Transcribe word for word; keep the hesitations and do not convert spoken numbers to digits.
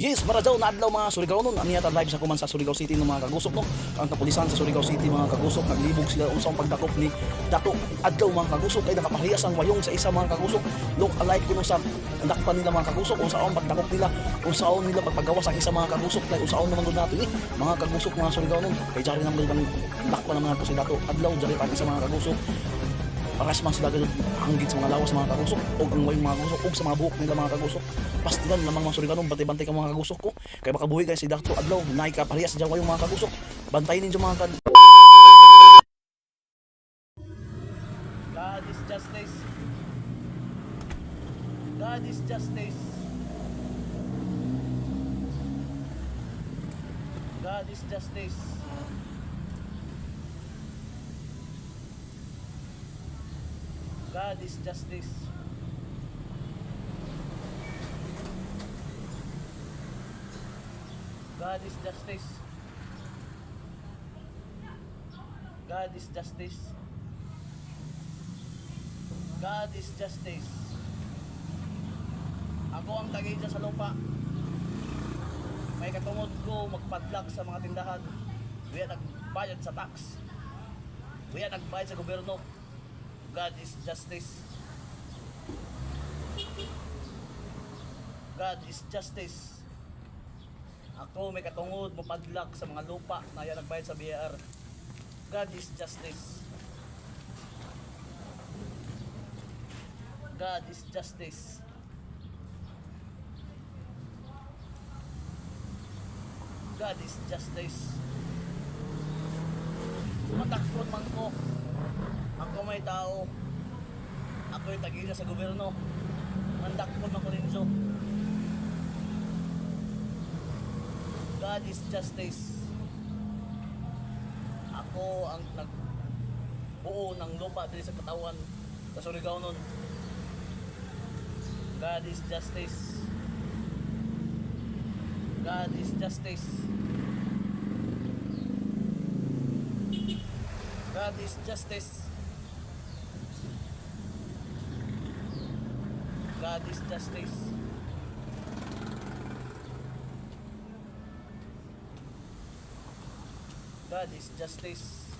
Yes, marajaw na adlaw, mga Surigaonon. Ania ta live sa kuman sa Surigao City, no, mga kagusok, no? Ang kapulisan sa Surigao City, mga kagusok, naglibog sila unsaon pagdakop ni Dato Adlaw, mga kagusok, kay nakaparehas ang wayong sa isa, mga kagusok. Look alike kuno sa dakpan nila, mga kagusok, unsaon pagdakop nila, unsaon nila pagpagawas ang isa, mga kagusok, kay unsaon naman gud nato, eh, mga kagusok, mga Surigaonon. Kay jari naman gud ang dakpan ng mga si Dato Adlaw, jari pa ang isa, mga kagusok. Parehas man sila gud hanggit sa mga lawas, mga kagusok, og ang wayong, mga kagusok, og sa mga buhok nila, mga kagusok. Pastilan lamang, mga Surigaonon, bantay-bantay ka, mga kagusok ko. Kay makabuhi kay si Dato Adlaw, naay kaparehas dyan wayong, mga kagusok. Bantayin ninyo, mga kag-, God is justice. God is justice. God is justice. God is justice. God is justice. God is justice. God is justice. Ako ang tagija sa lupa. May katungod ko magpadlak sa mga tindahan. Wala nagbayad sa tax. Wala nagbayad sa gobyerno. God is justice. God is justice. Ako may katungod mopadlak sa mga lupa na wala nagbayad sa B I R. God is justice. God is justice. God is justice. Matakot man ko. Ako may tao. Ako'y tagina sa gobyerno. Mandakpon ako ninyo. God is justice. Ako ang nagbuo ng lupa diri sa katawan sa Surigao-nun. God is justice. God is justice. God is justice. God is justice. God is justice.